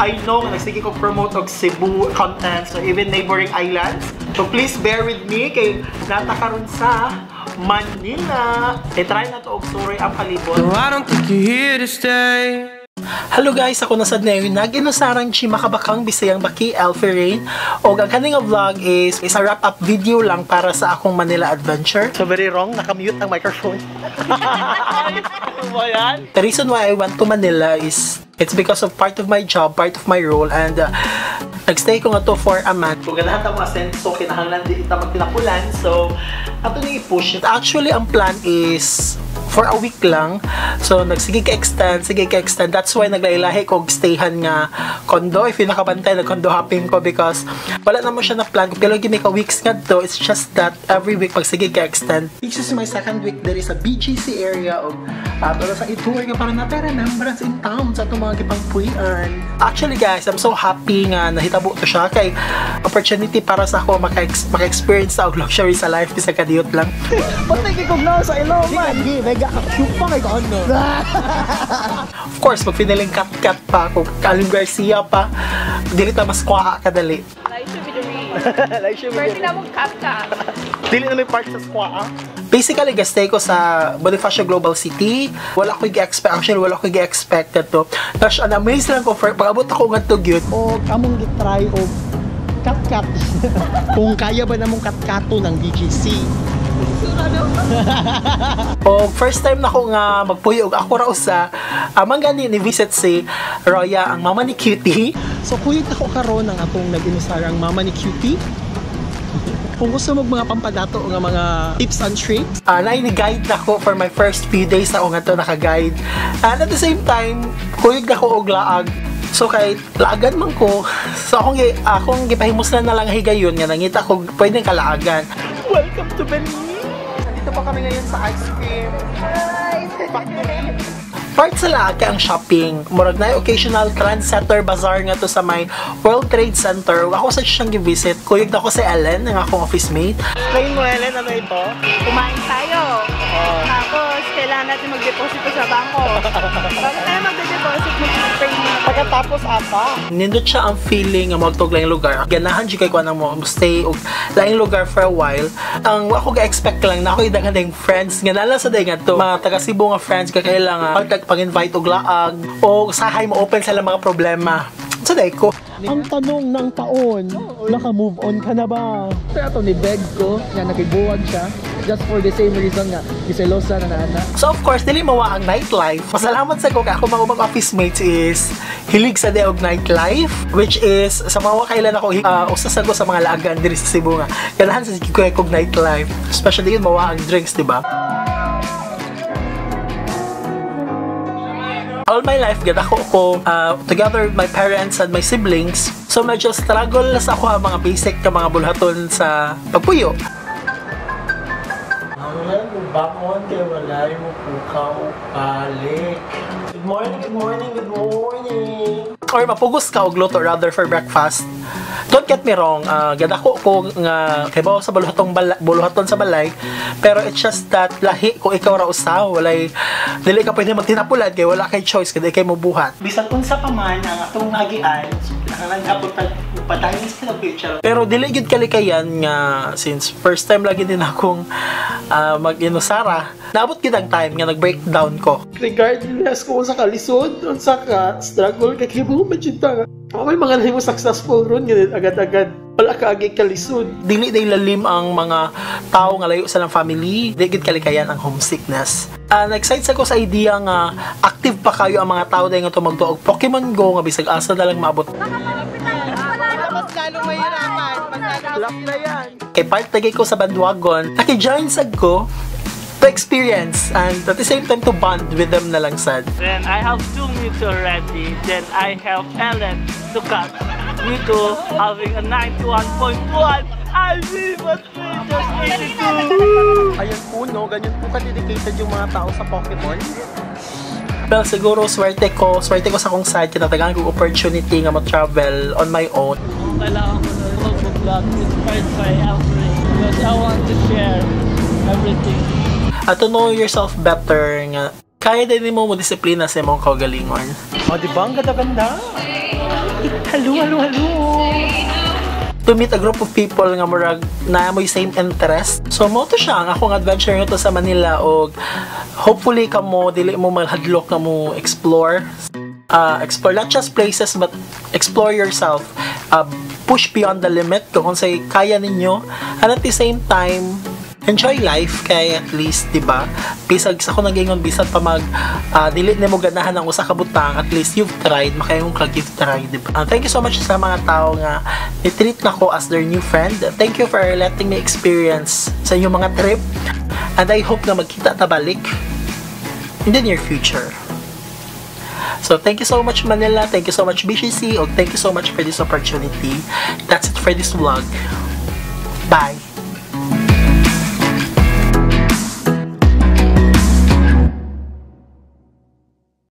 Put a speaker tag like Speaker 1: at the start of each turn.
Speaker 1: I know nga nagsige ko promote og Cebu contents or even neighboring islands. So please bear with me kay nata karon sa Manila. I-try na to og suroy ang palibot.
Speaker 2: No, I don't think you're here to stay.
Speaker 1: Hello guys, ako na sad ngayon nag-inusarang chi makabakang Bisayang Baki Elfie Rain. Og ang kaning nga vlog is a wrap up video lang para sa akong Manila adventure. So very wrong, nakamute ang microphone. The reason why I went to Manila is it's because of part of my job, part of my role, and nagstay ko nga to for a month. Kung ganahan ta mo asenso, kinahanglan di ita magtinapulan. So, ato ni i-push. Actually, ang plan is for a week lang. So, nagsige ka-extend, sige ka-extend. That's why naglailahi ko og stayhan nga condo. If you nakabantay, nag-condo hopping ko because wala na mo siya na plan. Kung pila gyud may ka weeks nga to, it's just that every week pag sige ka-extend. This is my second week. There is a BGC area of pero sa i-tour nga para natin remembrance in town sa itong mga gipangpuy-an. Actually guys, I'm so happy nga nahitabo to siya kay opportunity para sa ako maka-experience sa og luxury sa life bisag kadiyot lang.
Speaker 3: Patay kay kog sa ilo man.
Speaker 1: Of course, mag feeling kat-kat pa kung Alim Garcia pa, dili ta mas kuha kadali.
Speaker 4: Pwede na mong kat-kat.
Speaker 1: Dili na may part sa squaa. Basically, gastay ko sa Bonifacio Global City. Wala ko gi-expect. Actually, wala ko gi-expect to. Tapos, an amaze lang ko for pag-abot ako nga to gyud.
Speaker 3: O among gitry og kat-kat. Kung kaya ba namong katkato ng BGC.
Speaker 1: O first time na ko nga magpuyo og ako ra usa. Amang gani ni visit si Roya, ang mama ni Cutie.
Speaker 3: So kuyog ako karon ang atong nag-inusarang mama ni Cutie. Kung gusto mo mga pampadato nga mga tips and tricks,
Speaker 1: Na ni-guide na ko for my first few days na ako nga to naka-guide. And at the same time, kuyog na ko og laag. So kay laagan man ko, so akong gipahimuslan na lang higayon nga nangita ko pwedeng kalaagan. Welcome to Benin. Nandito pa kami ngayon sa ice cream factory. Part sa laag kay ang shopping. Murag na occasional trendsetter bazaar nga to sa may World Trade Center. Ako sa siyang gi-visit. Kuyog na ko si Ellen, ang akong office mate. Explain mo, Ellen, ano ito?
Speaker 4: Kumain tayo. Tapos, kailangan natin mag-deposito sa bangko. Bago tayo mag-deposit, mag-pray muna tayo.
Speaker 1: Pagkatapos ata. Nindot siya ang feeling nga magtog laing lugar. Ganahan jud kay ko nang mo stay og laing lugar for a while. Ang ako ga-expect lang na ako daghan ding friends nga nala sa day nga to. Mga taga Cebu nga friends ka kailangan pag pag-invite og laag o sahay mo open sa mga problema. Sa day ko.
Speaker 3: Ang tanong ng taon, naka-move on ka na ba?
Speaker 5: Pero ato ni beg ko nga nakibuwag siya just for the same reason nga giselosa na na.
Speaker 1: So of course, dili mawa ang nightlife. Pasalamat sa ko kay ako mga ubang office mates is hilig sa day og nightlife, which is sa mga kailan ako usa sa ko sa mga laagan diri sa Cebu nga. Ganahan sa ko kog nightlife, especially yun mawa ang drinks, di ba? All my life, gad ako ko together with my parents and my siblings. So medyo struggle na sa ako ang mga basic ka mga bulhaton sa pagpuyo. Bangon kay walay mo pukaw balik. Good morning, good morning, good morning. Or mapugos ka og luto rather for breakfast. Don't get me wrong, gad ako ko nga kay bawo sa buluhatong buluhaton sa balay, pero it's just that lahi ko ikaw ra usa, walay dili ka pwede magtinapulad kay wala kay choice kay di kay mobuhat. Bisan unsa pa man ang atong hagian, so kinahanglan hapon padayon sa picture. Pero dili gyud kalikayan nga since first time lagi din akong mag-inusara, naabot gyud ang time nga nag-breakdown ko. Regardless kung unsa ka lisod, unsa ka struggle kay kibo man jud ta. Okay, mga nahimo successful ron ganit agad-agad. Wala ka agi kalisod. Dili day lalim ang mga tao nga layo sa lang family. Di gid kalikayan ang homesickness. Na-excite sa ko sa idea nga active pa kayo ang mga tao dahil nga tumagtuo og Pokemon Go nga bisag asa na lang maabot.
Speaker 5: Mas lalong mahirapan. Mas lalong
Speaker 1: na yan. Kay part tagay ko sa bandwagon, naki-join sad ko to experience and at the same time to bond with them na lang sad.
Speaker 6: Then I have two Mewtwo already. Then I help Ellen to cut Mewtwo having a 91.1. I mean, but just 82.
Speaker 3: Ayan po no, ganyan po ka-dedicated yung mga tao sa Pokemon.
Speaker 1: Well, siguro swerte ko sa akong side, kinatagaan ko opportunity nga mo-travel on my own.
Speaker 6: Kailangan ko na mag-vlog inspired by Alfred because I want to share everything.
Speaker 1: At to know yourself better nga kaya din mo mo disiplina sa imong kaugalingon.
Speaker 3: O, di ba? Ang ganda-ganda.
Speaker 1: Hello, hello, hello! To meet a group of people nga murag naa moy same interest. So mao to siya ang akong adventure ngadto sa Manila og hopefully kamo dili mo mahadlok nga mo explore, explore not just places but explore yourself. Push beyond the limit kung unsay kaya ninyo and at the same time enjoy life kay at least, di ba, bisag sa ako nagingon, bisan pa mag dili nimo ganahan ang usa ka butang, at least you've tried, makaingon ka you've tried, di ba? Thank you so much sa mga tao nga ni-treat nako as their new friend. Thank you for letting me experience sa inyong mga trip and I hope na magkita ta balik in the near future. So, thank you so much, Manila. Thank you so much, BGC. Og thank you so much for this opportunity. That's it for this vlog. Bye!